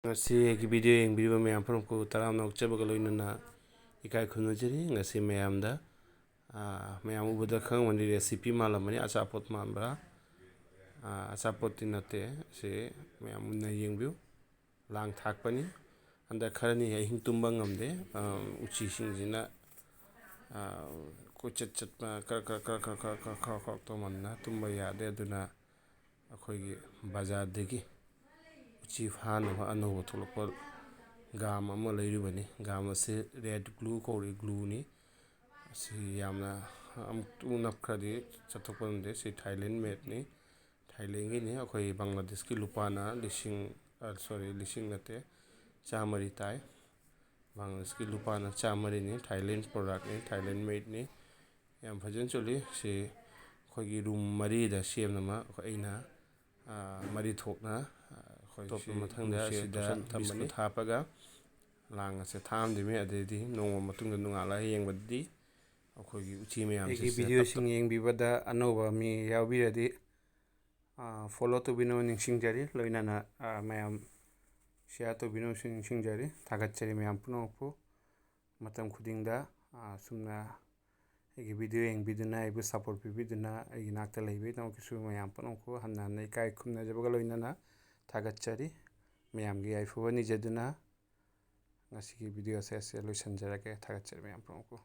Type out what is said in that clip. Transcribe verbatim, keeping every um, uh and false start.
ꯉꯁꯤꯒꯤ ꯚꯤꯗꯤꯑꯣ ꯌꯦꯡꯕꯤꯔꯤꯕ ꯃꯌꯥꯝ ꯄꯨꯝꯅꯃꯛꯄꯨ ꯇꯔꯥꯝꯅ ꯑꯣꯛꯆꯕꯒ ꯂꯣꯏꯅꯅ ꯏꯀꯥꯏ ꯈꯨꯝꯅꯖꯔꯤ꯫ ꯉꯁꯤ ꯃꯌꯥꯝꯗ, ꯑꯥ, ꯃꯌꯥꯝ ꯎꯕꯗ ꯈꯪꯉꯝꯃꯅꯤ, ꯔꯦꯁꯤꯄꯤ ꯃꯥꯜꯂꯝꯃꯅꯤ, ꯑꯆꯥꯄꯣꯠ ꯃꯥꯟꯕ꯭ꯔꯥ? ꯑꯥ, ꯑꯆꯥꯄꯣꯠꯇꯤ ꯅꯠꯇꯦ꯫ ꯁꯤ ꯃꯌꯥꯝ ꯃꯨꯟꯅ ꯌꯦꯡꯕꯤꯌꯨ꯫ ꯂꯥꯡ ꯊꯥꯛꯄꯅꯤ꯫ ꯍꯟꯗꯛ ꯈꯔꯅꯤ ꯑꯍꯤꯡ ꯇꯨꯝꯕ ꯉꯝꯗꯦ꯫ ꯑꯥ, ꯎꯆꯤꯁꯤꯡꯁꯤꯅ, ꯑꯥ, ꯀꯣꯏꯆꯠ ꯆꯠꯄ, ꯀ꯭ꯔꯛ ꯀ꯭ꯔꯛ ꯀ꯭ꯔꯛ ꯀ꯭ꯔꯛ ꯇꯧꯃꯟꯗꯅ ꯇꯨꯝꯕ ꯌꯥꯗꯦ꯫ ꯑꯗꯨꯅ ꯑꯩꯈꯣꯏꯒꯤ ꯕꯖꯥꯔꯗꯒꯤ ꯎꯆꯤ ꯐꯥꯅꯕ ꯑꯅꯧꯕ ꯊꯣꯛꯂꯛꯄ ꯒꯝ ꯑꯃ ꯂꯩꯔꯨꯕꯅꯤ꯫ ꯒꯝ ꯑꯁꯤ ꯔꯦꯠ ꯒ꯭ꯂꯨ ꯀꯧꯔꯤ, ꯒ꯭ꯂꯨꯅꯤ꯫ ꯑꯁꯤ ꯌꯥꯝꯅ ꯑꯃꯨꯛꯇ ꯅꯞꯈ꯭ꯔꯗꯤ ꯆꯠꯊꯣꯛꯄ ꯉꯝꯗꯦ꯫ ꯁꯤ ꯊꯥꯏꯂꯦꯟ ꯃꯦꯠꯅꯤ, ꯊꯥꯏꯂꯦꯟꯒꯤꯅꯤ꯫ ꯑꯩꯈꯣꯏ ꯕꯪꯒ꯭ꯂꯥꯗꯦꯁꯀꯤ ꯂꯨꯄꯥꯅ ꯂꯤꯁꯤꯡ, ꯑ, ꯁꯣꯔꯤ, ꯂꯤꯁꯤꯡ ꯅꯠꯇꯦ, ꯆꯥꯝꯃꯔꯤ ꯇꯥꯏ꯫ ꯕꯪꯒ꯭ꯂꯥꯗꯦꯁꯀꯤ ꯂꯨꯄꯥꯅ ꯆꯥꯝꯃꯔꯤꯅꯤ, ꯊꯥꯏꯂꯦꯟ ꯄ꯭ꯔꯣꯗꯛꯅꯤ, ꯊꯥꯏꯂꯦꯟ ꯃꯦꯠꯅꯤ꯫ ꯌꯥꯝ ꯐꯖꯅ ꯆꯨꯜꯂꯤ꯫ ꯁꯤ ꯑꯩꯈꯣꯏꯒꯤ ꯔꯨꯝ ꯃꯔꯤꯗ ꯁꯦꯝꯅꯕ ꯑꯩꯈꯣꯏ, ꯑꯩꯅ, ꯑ, ꯃꯔꯤ ꯊꯣꯛꯅ, ꯑ, ꯑꯩꯈꯣꯏ ꯑꯇꯣꯞꯄ ꯁꯤ ꯃꯊꯪꯗ ꯒ꯭ꯂꯨꯁꯦ ꯑꯁꯤꯗ ꯇꯧꯁꯟ ꯊꯝꯕꯅꯤ꯫ ꯕꯤꯁꯀꯨꯠ ꯍꯥꯞꯄꯒ ꯂꯥꯡ ꯑꯁꯦ ꯊꯥꯝꯗꯣꯏꯅꯤ꯫ ꯑꯗꯩꯗꯤ ꯅꯣꯡꯃ ꯃꯇꯨꯡꯗ ꯅꯣꯡꯉꯥꯜꯂꯒ ꯌꯦꯡꯕꯗꯗꯤ ꯑꯩꯈꯣꯏꯒꯤ ꯎꯆꯤ ꯃꯌꯥꯝꯁꯦ ꯑꯩꯒꯤ ꯁꯤꯗ ꯚꯤꯗꯤꯑꯣꯁꯤꯡ ꯇꯞ ꯇꯞ ꯌꯦꯡꯕꯤꯕꯗ ꯑꯅꯧꯕ ꯃꯤ ꯌꯥꯎꯕꯤꯔꯗꯤ, ꯑ, ꯐꯣꯂꯣ ꯇꯧꯕꯤꯅꯕ ꯅꯤꯡꯁꯤꯡꯖꯔꯤ꯫ ꯂꯣꯏꯅꯅ, ꯑ, ꯃꯌꯥꯝ ꯁꯤꯌꯥꯔ ꯇꯧꯕꯤꯅꯕꯁꯨ ꯅꯤꯡꯁꯤꯡꯖꯔꯤ꯫ ꯊꯥꯒꯠꯆꯔꯤ ꯃꯌꯥꯝ ꯄꯨꯝꯅꯃꯛꯄꯨ꯫ ꯃꯇꯝ ꯈꯨꯗꯤꯡꯗ, ꯑ, ꯁꯨꯝꯅ ꯑꯩꯒꯤ ꯚꯤꯗꯤꯑꯣ ꯌꯦꯡꯕꯤꯗꯨꯅ, ꯑꯩꯕꯨ ꯁꯞꯄꯣꯔꯠ ꯄꯤꯕꯤꯗꯨꯅ, ꯑꯩꯒꯤ ꯅꯥꯛꯇ ꯂꯩꯕꯒꯤꯗꯃꯛꯇꯁꯨ ꯃꯌꯥꯝ ꯄꯨꯝꯅꯃꯛꯄꯨ ꯍꯟꯅ ꯍꯟꯅ ꯏꯀꯥꯏ ꯈꯨꯝꯅꯖꯕꯒ ꯂꯣꯏꯅꯅ ꯊꯥꯒꯠꯆꯔꯤ꯫ ꯃꯌꯥꯝꯒꯤ ꯌꯥꯏꯐꯕ ꯅꯤꯖꯗꯨꯅ ꯉꯁꯤꯒꯤ ꯚꯤꯗꯤꯑꯣꯁꯦ ꯑꯁꯤꯗ ꯂꯣꯏꯁꯤꯟꯖꯔꯒꯦ꯫ ꯊꯥꯒꯠꯆꯔꯤ ꯃꯌꯥꯝ ꯄꯨꯝꯅꯃꯛꯄꯨ꯫